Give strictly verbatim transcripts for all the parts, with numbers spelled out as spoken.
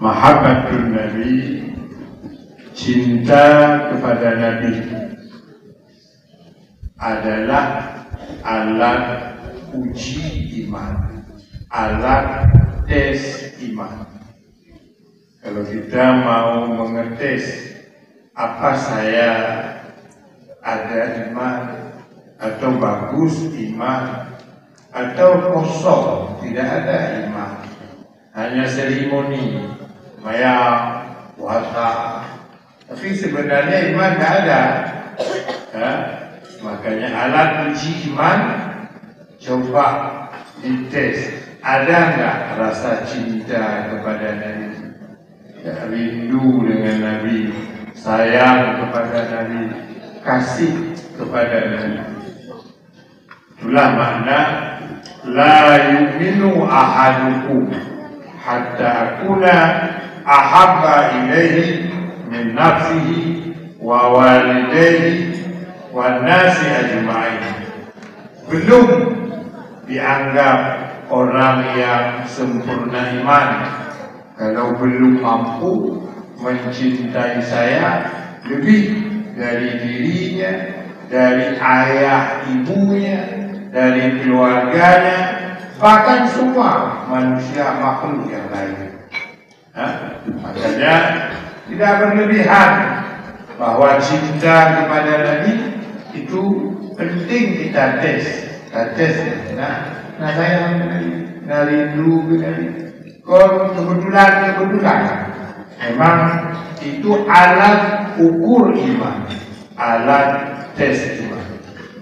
Mahabbatun Nabi, cinta kepada Nabi, adalah alat uji iman, alat tes iman. Kalau kita mau mengetes apa saya ada iman, atau bagus iman, atau kosong, tidak ada iman, hanya seremoni, mayang, puasa, tapi sebenarnya iman tidak ada. Ya? Makanya alat uji iman, coba dites, ada nggak rasa cinta kepada Nabi? Ya, rindu dengan Nabi, sayang kepada Nabi, kasih kepada Nabi. Itulah makna, "La yu'minu ahadukum hatta akuna ahabba ilaihi min nafsihi wa walidaihi wan nasi ajma'in." Belum dianggap orang yang sempurna iman kalau belum mampu mencintai saya lebih dari dirinya, dari ayah ibunya, dari keluarganya, bahkan semua manusia makhluk yang lain. Ha? Makanya tidak berlebihan bahwa cinta kepada Nabi itu penting kita tes. Kita tes, nah, nah sayang ke Nabi, nah rindu ke Nabi. Kon kebetulan-kebetulan. Memang itu alat ukur iman, alat tes iman.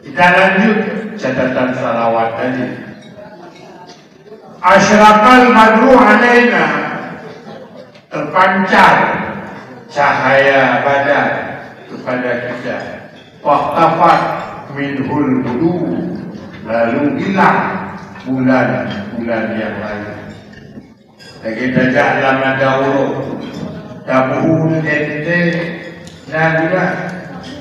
Kita lanjut catatan salawat tadi. Asyraqal badru alaina, terpancar cahaya badar kepada kita. Fakhtafat minhul budu, lalu hilang bulan-bulan yang lain. Lagèe tajak lam mata uroe, tabuhu teuntèe, na guna.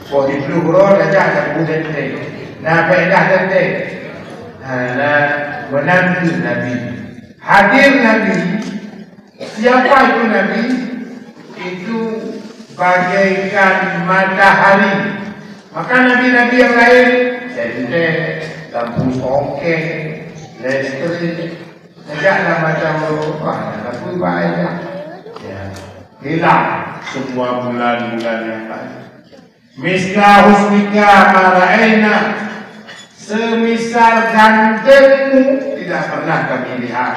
Poh siplôh uroe tajak tabuhu teuntèe, na faedah teuntèe. Ha, na meunan keuh Nabi. Hadir Nabi, siapa itu Nabi? Itu bagaikan matahari. Maka nabi-nabi yang lain, senter, lampu songkeng, listrik, Sejak lam masa Rasulullah, Nabi baik dah. Ya. Hilang semua bulan-bulan yang lain. Misla husnika ma ra'aina, semisal gantengmu tidak pernah kami lihat.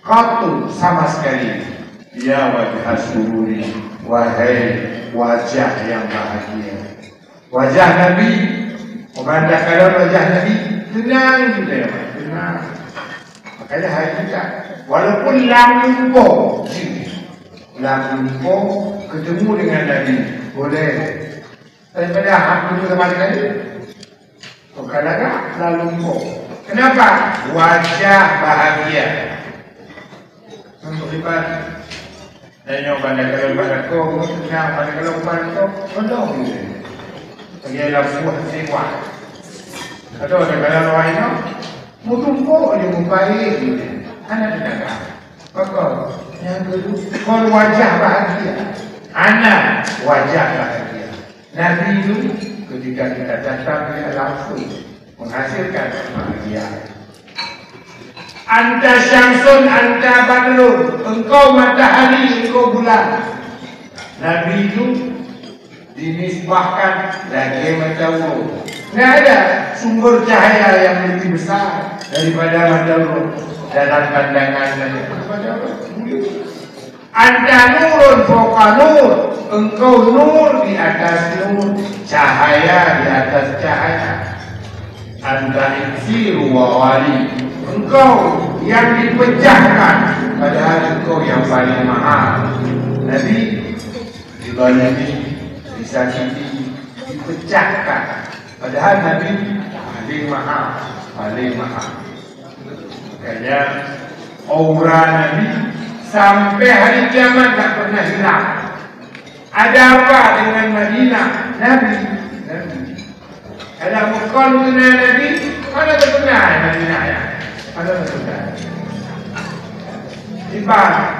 Qattu, sama sekali. Ya wajha sururi, wahai wajah yang bahagia. Wajah Nabi, umat takalon wajah Nabi, teunang geutanyoe, teunang. Makanya hai kita, walaupun lam lumpoe, lam lumpoe ketemu dengan Nabi, boleh. Daripada hak ketemu sama dengan Nabi, bukan agak lam lumpoe. Kenapa? Wajah bahagia. Untuk ibadah. Dan nyoe banda kalon bak lakoe, nyoe banda kalon bak lakoe, peudong je. Lagèe lam buah sewah. Atau banda kalon luwa inoe, meutumpôk je, meupaéh je. Hana teunaga. Pakon? Nyang keudua, kon wajah bahagia. Hana wajah bahagia. Nabi itu ketika kita tatap dia langsung menghasilkan kebahagiaan. Anta syamsun, anta badrun, engkau matahari, engkau bulan. Nabi itu dinisbahkan lagèe mata uroe. Nggak ada sumber cahaya yang lebih besar daripada mata uroe dalam pandangan Nabi. Mata uroe. Anta nurun fauqa nur, engkau nur di atas nur, cahaya di atas cahaya. Anta iksiru wa wali, engkau yang dipecahkan, padahal engkau yang paling mahal. Nabi dizalimi, disakiti, dipecahkan, padahal Nabi paling mahal, paling mahal. Makanya aura Nabi sampai hari kiamat tak pernah hilang. Ada apa dengan Madinah? Nabi, Nabi. Ada mukon mengenai Nabi, mana terkenal Madinah ya? Mana terkenal? Ibarat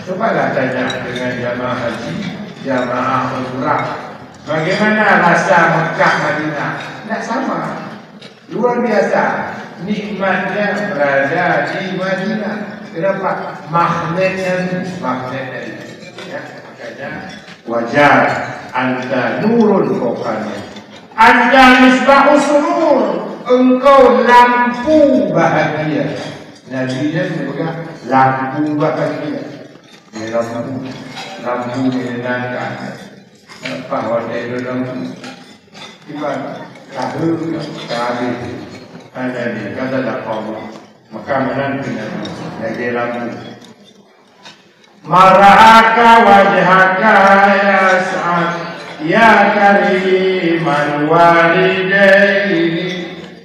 Cobalah tanya dengan jamaah haji, jamaah umrah, bagaimana rasa Mekah Madinah? Tidak sama. Luar biasa nikmatnya berada di Madinah. Kenapa? Magnetnya, magnetnya itu. Ya, makanya wajar anta nurun fauqa nur. Anta misbahu surur. Engkau lampu bahagia. Nabi nyan geupeugah lampu bahagia. Nyan lampu, lampu menenangkan. Leupah watèe lôn lampu, iban tahe ka habéh. Hana lé, kata dak Allah. Maka meunan keunan lagèe lampu. Mara'aka wajhaka ya Sa'ad, ya kariman walidaini.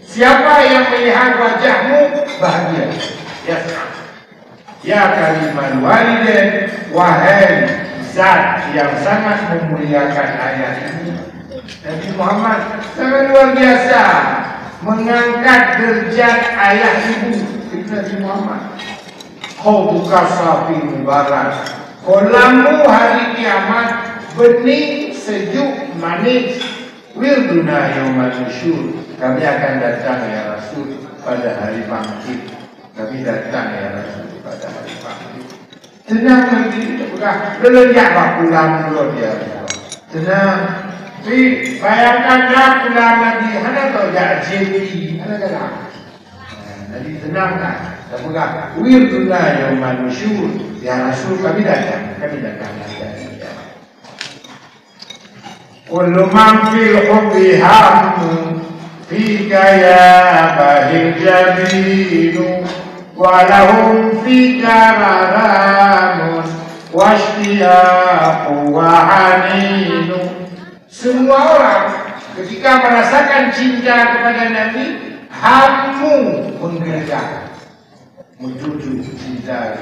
Siapa yang melihat wajahmu, bahagia. Ya Sa'ad. Ya kariman walidain, wahai zat yang sangat memuliakan ayah ibu. Nabi Muhammad sangat luar biasa mengangkat derajat ayah ibu. Itu Nabi Muhammad. Hauduka safi mubarak. Kolammu hari kiamat bening, sejuk, manis. Wirduna yauman nusyur. Kami akan datang, ya Rasul, pada hari bangkit. Kami datang, ya Rasul, pada hari bangkit. Tenang Nabi, tak peugah, "Lôn jak bak pulang lôn, ya Rasulullah." Tenang. Tapi bayangkan dah pulang Nabi, hana tahu jak J P, hana jalan. Nabi tenang dah. Tak peugah, "Wirduna yauman nusyur." Ya Rasul, kami datang, kami datang, datang. Kullu man fil hubbi hammu fika ya bahil jabinu, wa lahum fika gharamun washtiyaqu wa haninu. Semua orang ketika merasakan cinta kepada Nabi, hammu menggelegar. Meutuju cinta.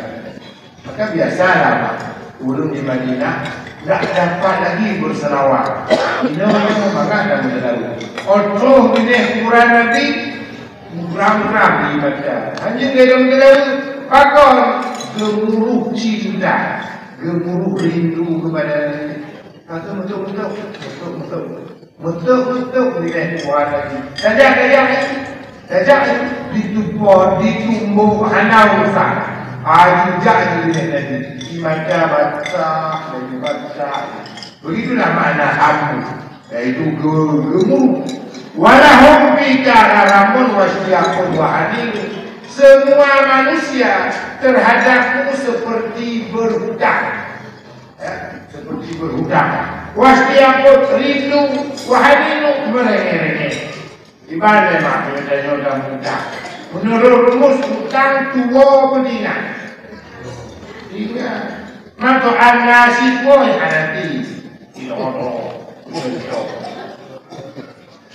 Maka biasalah, Mak, ureueng di Madinah ndak dapat lagi berselawat. Inoe nyoe mangat dan meuteulaweuet. Óh troh binéh kuburan Nabi, muram-muram di mata. Hana lé dan meuteulaweuet. Pakon? Geumuruh cinta. Geumuruh rindu kepada Nabi. Maka meuteuk-meuteuk, meuteuk-meuteuk. Meuteuk-meuteuk nilai Tuhan lagi. Tajak-tajak lagi. Tajak lagi. Ditupo, ditumbok, hana urusan. Ah, jijak lagi nilai lagi. Di mata basah, lagi basah. Begitulah makna hammu. Yaitu ge-, gemuruh. Walahum fika gharamun washtiyaqun wa haninun. Semua manusia terhadapmu seperti berhutang. Ya, seperti berhutang. Washtiyaqun rindu, wa haninun merengek-rengek. Ibarat mak, meunyoe tanyoe dalam utang. Menurut rumus utang tuwo peuingat. Ingat. Maka an-nasi pun hadapi. Tidak ada.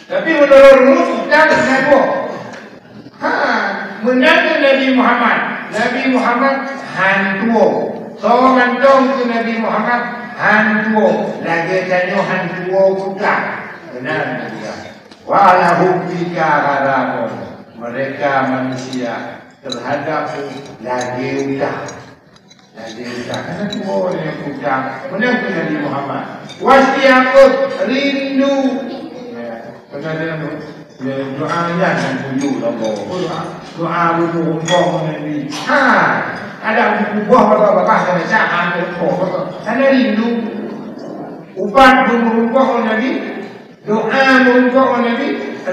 Tapi menurut rumus utang hana tuwo. Ha, meunan keu Nabi Muhammad. Nabi Muhammad han tuwo. Soe mantong keu Nabi Muhammad han tuwo. Lagèe tanyoe han tuwo utang. Meunan juga. Wa lahum fika gharamun. Mereka manusia terhadap lagèe utang. Lagèe utang. Hana tuwo lé utang. Meunan keu Nabi Muhammad. Washtiyaqun rindu. Ya, kata dia, ya, doa nyan nyang tuju lom. Doa, doa bumoe umpama Nabi. Ha, ada bumoe babah-babah kena cak, ha, umpama. Hana rindu. Ubat bumoe umpama Nabi. Doa meurumpok ngon Nabi,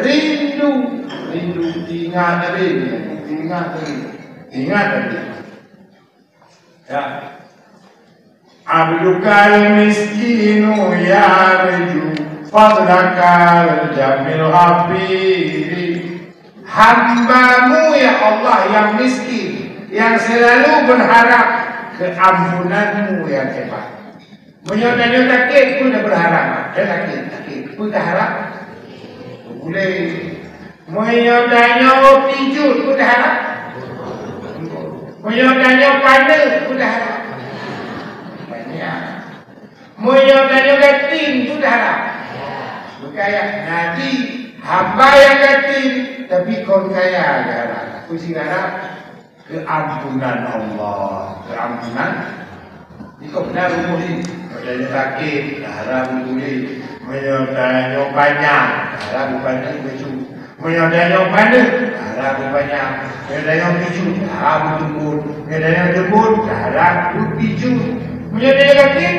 rindu, rindu, ingat Nabi, ingat Nabi, ingat Nabi. Ya. Abdukal miskinu yarju fadlakal jamil ghafiri. Hambamu, ya Allah, yang miskin, yang selalu berharap keampunanmu yang hebat. Meunyoe tanyoe sakét, peue taharap? Tanyoe sakét, sakét. Peue taharap? Peupuléh. Meunyoe tanyoe pijuet, peue taharap? Meunyoe tanyoe paneuk, peue taharap? Banyak. Meunyoe tanyoe gasien, peue taharap? Beukaya. Nabi, hamba nyang gasien, tapi kon kaya geuharap. Peue cit geuharap? Keuampunan Allah. Keuampunan. Ikok na rumoh jih, meunyoe tanyoe sakét, taharap beuturi. Meunyoe tanyoe panyang, taharap beupanyang baju. Meunyoe tanyoe paneuk, taharap beupanyang. Meunyoe tanyoe picut, taharap beuteumbon. Meunyoe tanyoe teumbon, taharap beupicut. Meunyoe tanyoe sakét,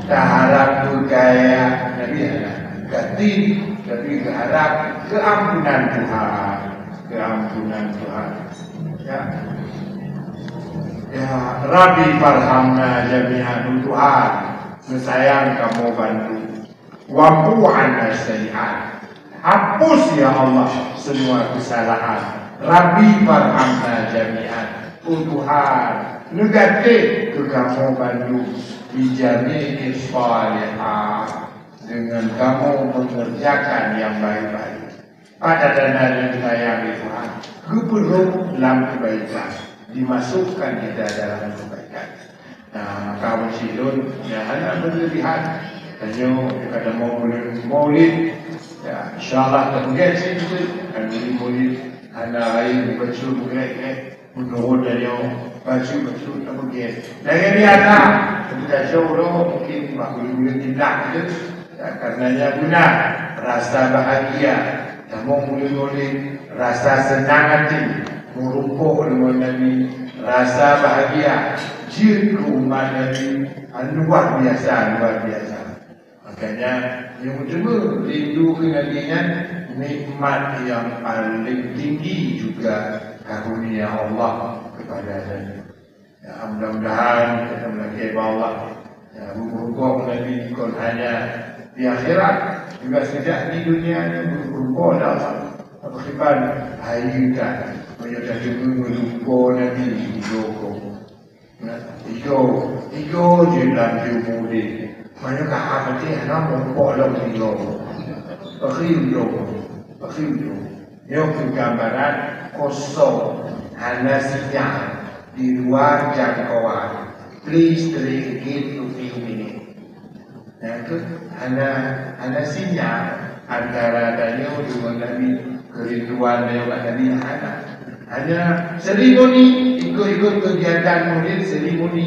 taharap beukaya. Nabi hana gati, tapi geuharap keuampunan Tuhan. Keuampunan Tuhan. Ya. Ya Rabbi, farhamna jami'an, Tuhan, meusayang kamoe bandum. Wa'fu 'anna sayyi'at, hapus ya Allah semua kesalahan. Rabbi, farhamna jami'an, oh Tuhan, neugaséh keu kamoe bandum, bi jami'is shalihat, dengan kamoe mengerjakan yang baik-baik. Pada dana nyang sayang di Tuhan, geupeurhom lam kebaikan, dimasukkan kita dalam kebaikan. Nah, maka meusidon, ya, hana berlebihan. Tanyoe, kadang mau bulan Maulid, ya, insya Allah, tak pergi sini tu. Kan bulan Maulid, hana lain, baca bulan, eh. Menurut tanyoe, baca-baca, tak pergi. Lagi biasa, kita jauh dulu, mungkin, bah, bulan-bulan indah tu. Ya, karenanya guna rasa bahagia. Tamong bulan Maulid, rasa senang hati, meurumpok deungon Nabi, rasa bahagia, jeuet keu umat Nabi, luar biasa, luar biasa. Makanya, nyang teuma rindu keu Nabi nyan nikmat yang paling tinggi juga karunia Allah kepada Nabi. Ya, mudah-mudahan kita meulakée bak Allah. Ya, meurumpok Nabi kon hanya di akhirat, juga sejak di dunia ni meurumpok dah Allah. Apa khiban hai kita, meunyoe tadeungoe meurumpok Nabi di rokok. Ya, igo, igo je lam jumudi. Meunyoe ka hati hana meurumpok lom igo. Pakhi igo, pakhi igo. Nyoe keuh gambaran kosong, hana sinyal, di luar jangkauan. Please try again to few minutes. Nyan keuh hana, hana sinyal antara tanyoe deungon Nabi, keurinduan tanyoe bak Nabi hana. Hanya seremoni, ikut-ikut kegiatan Maulid seremoni,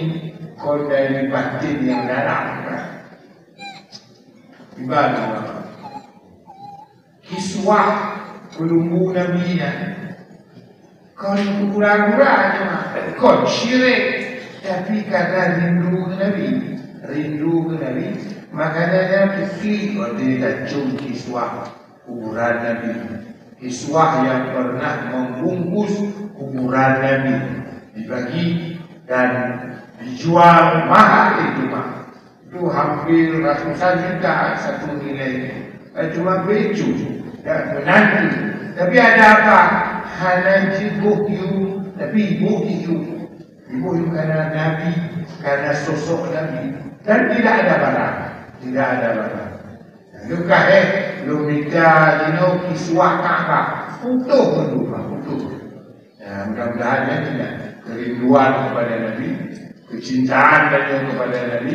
kon dari batin nyang dalam. Ibarat kiswah peulumbu Nabi nyan. Kon gura-gura nyoe, kon syirik, tapi karena rindu keu Nabi, rindu keu Nabi, makanya nyan klik watée tacok kiswah kuburan Nabi. Kiswah yang pernah membungkus kuburan Nabi dibagi dan dijual mahal itu mah. Itu hampir ratusan juta satu nilai. Eh, cuma becu dan menanti. Tapi ada apa? Hana jiboh yu, tapi iboh yu. Iboh yu karena Nabi, karena sosok Nabi. Dan tidak ada barang. Tidak ada barang. Lalu kaheh, lom mita jinoe kiswah Ka'bah. Utuh dulu, utuh. Ya, mudah-mudahan ya, kita kerinduan kepada Nabi, kecintaan tanyoe kepada Nabi,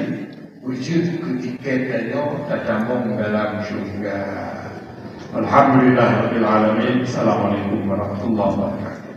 wujud keu tiket tanyoe tatamong dalam syurga. Alhamdulillah Rabbil Alamin. Assalamualaikum warahmatullahi wabarakatuh.